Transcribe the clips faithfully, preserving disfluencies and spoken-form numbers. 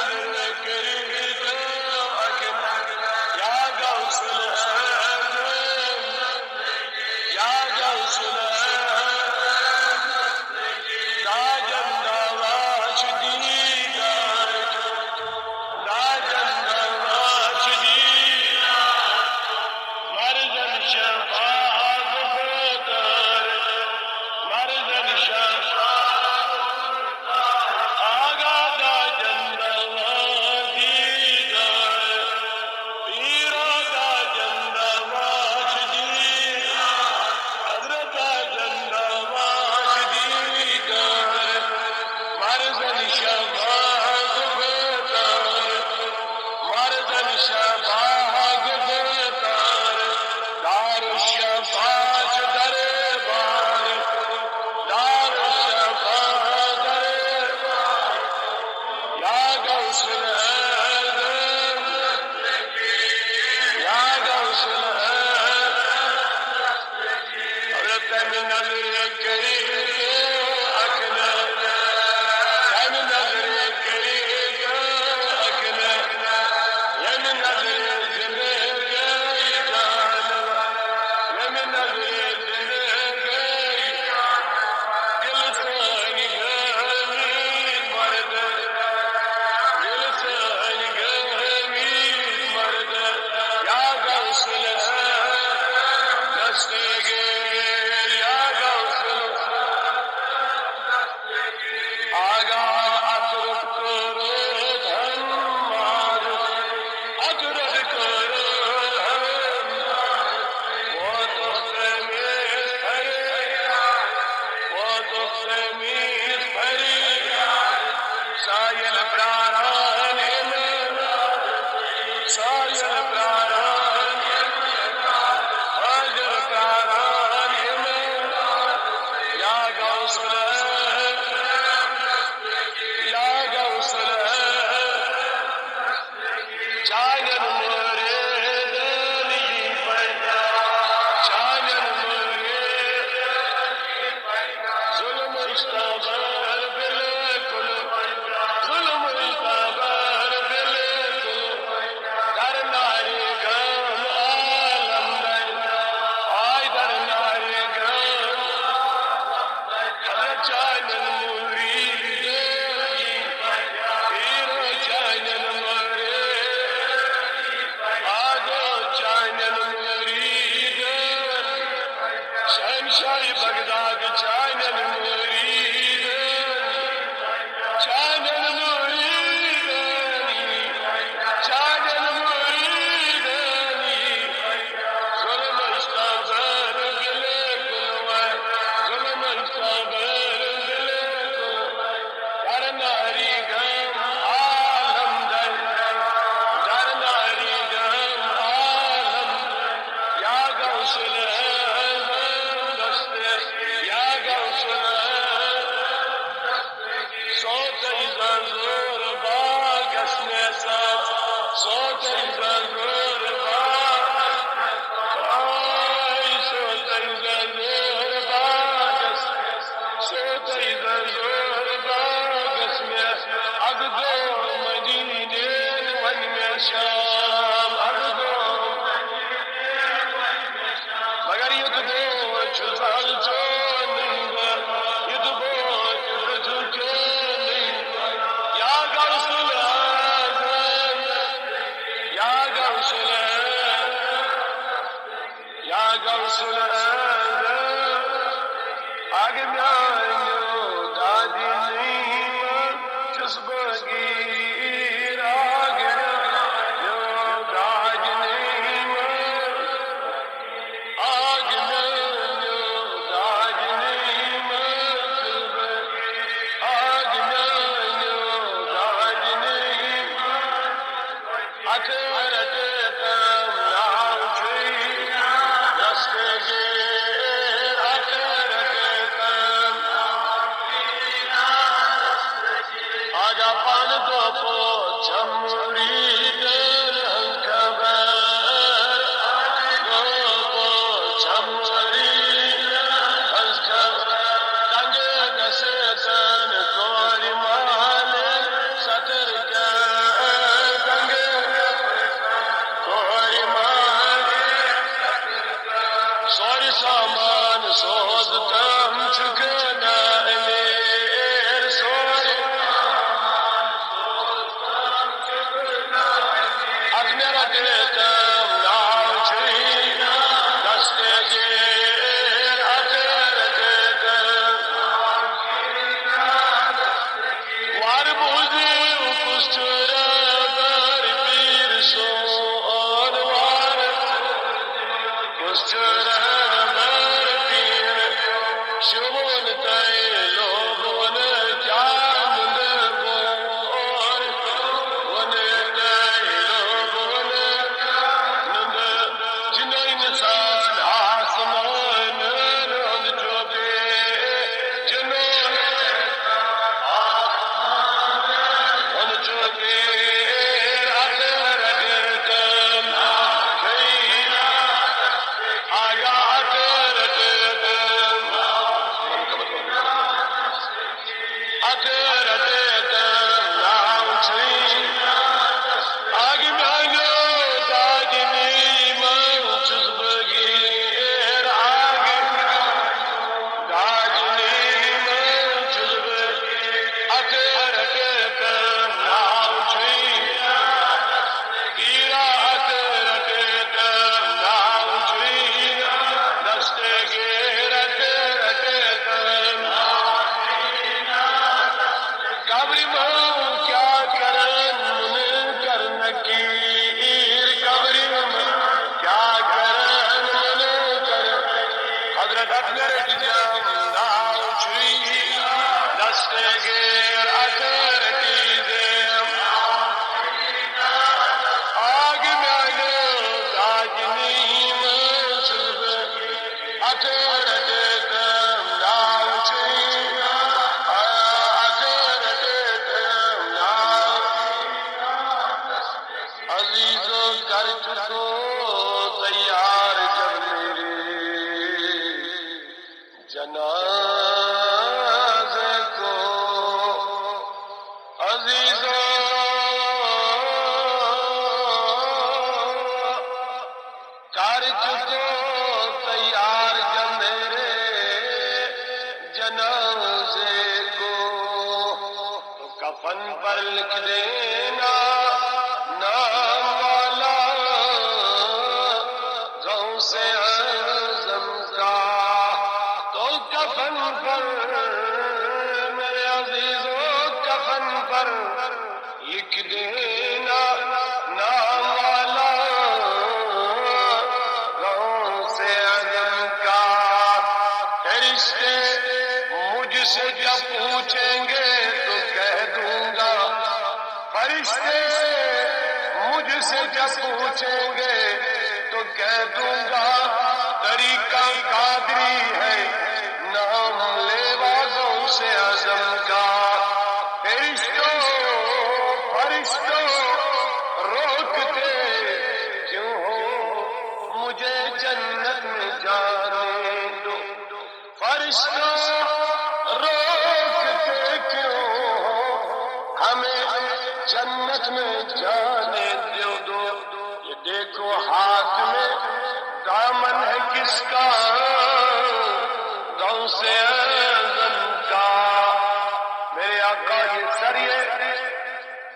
نظر کٔرِتھ اکھ نظر، یا غوث الاعظم، یا غوث الاعظم، دادن دوا چھُ دیدار، دادن دوا چھُ دیدار، مرضن شفا گفتار، مرضن شفا آغا دادن دوا دیدار، پیرا دادن دوا چھُ دیدار، حضرت دادن دوا چھُ دیدار، مرضن شفا گفتار، مرضن شفا گفتار، دار الشفا چھُ دربار، دار الشفا دربار، یا غوث الاعظم، یا غوث الاعظم۔ اگر تمہِ نظرِ کٔرِتھ اکھ نظر، تمہِ نظرِ کٔرِتھ اکھ نظر، ییٚمہِ نظرِ زندگی جان، ییٚمہِ نظرِ زندگی دل سٲنۍ گٲمٕتۍ مرد، دل سٲنۍ گٲمٕتۍ مرد، یا غوث الحق دستگیر، یا غوث الحق۔ آغا اطرف کٔرِتھ ہم معروف، اطرف کٔرِتھ ہم معروف۔ ووتُکھ تٔمِس فریاد، ووتُکھ تٔمِس فریاد۔ سایل پراران یِمن، سایل پراران، سایل پراران یِمن۔ یا غوث الحق، یا غوث الحق، چانٮ۪ن مریدن یی فیضان، چانٮ۪ن مریدن یی فیضان۔ ظلمٕچ تبر بالکل، ظلمٕچ تبر بالکل۔ در نارِ غم عالم در، آے در نارِ غم۔ حضرت چانٮ۪ن مریدن یی، پیرو چانٮ۪ن مریدن، آغا چانٮ۪ن مریدن، شہنشاہ بغداد چانٮ۪ن مریدن، چانٮ۪ن مریدن، چانٮ۪ن مریدن۔ ظلمٕچ تبر بالکل وَ، ظلمٕچ تبر بالکل وَ۔ در نارِ غم عالم در، در نارِ غم عالم در۔ یا غوث الحق دستگیر، یا غوث الحق۔ سوتَے زَن زور باغس مےٚ سا، سوتَے زَن زور باغس مےٚ سا۔ آے سوتَے زَن زور باغس مےٚ سا، سوتَے زَن زور باغس مےٚ سا۔ از گوٚو مدیٖنہٕ وۄنۍ مےٚ شام، از گوٚو مگر یُتھ بوے چھُ زال چون ننگر، یُتھ بوے چھُ زال چون ننگر۔ یا غوث الاعظم، یا غوث الاعظم، یا غوث الاعظم۔ اگ میانیو دادِ نعمت چھُس بہٕ گیٖر، اگ میانیو ناو چھُے دستگیر اتھ رٹتم۔ وار بوزیو کس چھُ رہبر پیر سون وار۔ کس چھُ رہبر پیر؟ شوبون تیلو بون کیا نند بور؟ بون تیلو بون نند۔ جنو انسان آسمان نند چوبے۔ جنو آسمان نند چوبے۔ اتھ رٹتم۔ آگا اتھ رٹتم۔ اتھ رٹتم ناو چھُے۔ آگہِ میانیو دادِ نی منٛز چھُس بہٕ گیٖر۔ آگہِ دادِ نی منٛز چھُس بہٕ۔ اتھ رٹتم ناو چھُے۔ تیرا اتھ رٹتم ناو چھُے۔ دستگیر اتھ رٹتم۔ قبرِ منٛز کیا کرن منکر نکیر؟ قبرِ منٛز کیا کرن منکر؟ حضرت اکبر جان ناو چھُے۔ دستگیر اتھ رٹتم۔ آگہِ میانیو دادِ نی منٛز چھُس بہٕ۔ اتھ رٹتم ناو چھُے۔ اتھ رٹتم ناو۔ عزیزو، کر چکو تیار جب میرے جنازے کو۔ عزیزو، کر چکو تیار جب میرے جنازے کو۔ تو کفن پر لکھ دینا نام والا غوثِ اعظم کا۔ تو کفن پر، میرے عزیزو، کفن پر لکھ دینا نام والا غوثِ اعظم کا۔ فرشتے مجھ سے جب پوچھیں گے تو کہہ دوں گا، فرشتے مجھ سے جب پوچھیں گے تو کہہ دوں گا، طریقہ قادری ہے نام لیوا غوثِ اعظم کا۔ فرشتوں، فرشتوں، روکتے کیوں ہو مجھے جنت میں جانے دو؟ فرشتوں، روکتے کیوں ہو ہمیں جنت میں جانے دو؟ یہ دیکھو ہاتھ میں دامن ہے کس کا؟ غوثِ اعظم کا۔ میرے آقا، یہ سر، یہ،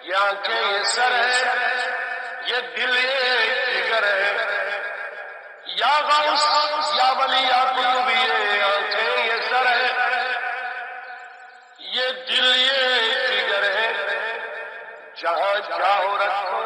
یہ آنکھیں، یہ سر ہے، یہ دل، یہ جگر ہے۔ یا غوث، یا ولی، یا قطب، یہ آنکھیں، یہ سر ہے، یہ دل، یہ جگر ہے۔ جہاں چاہو رکھو،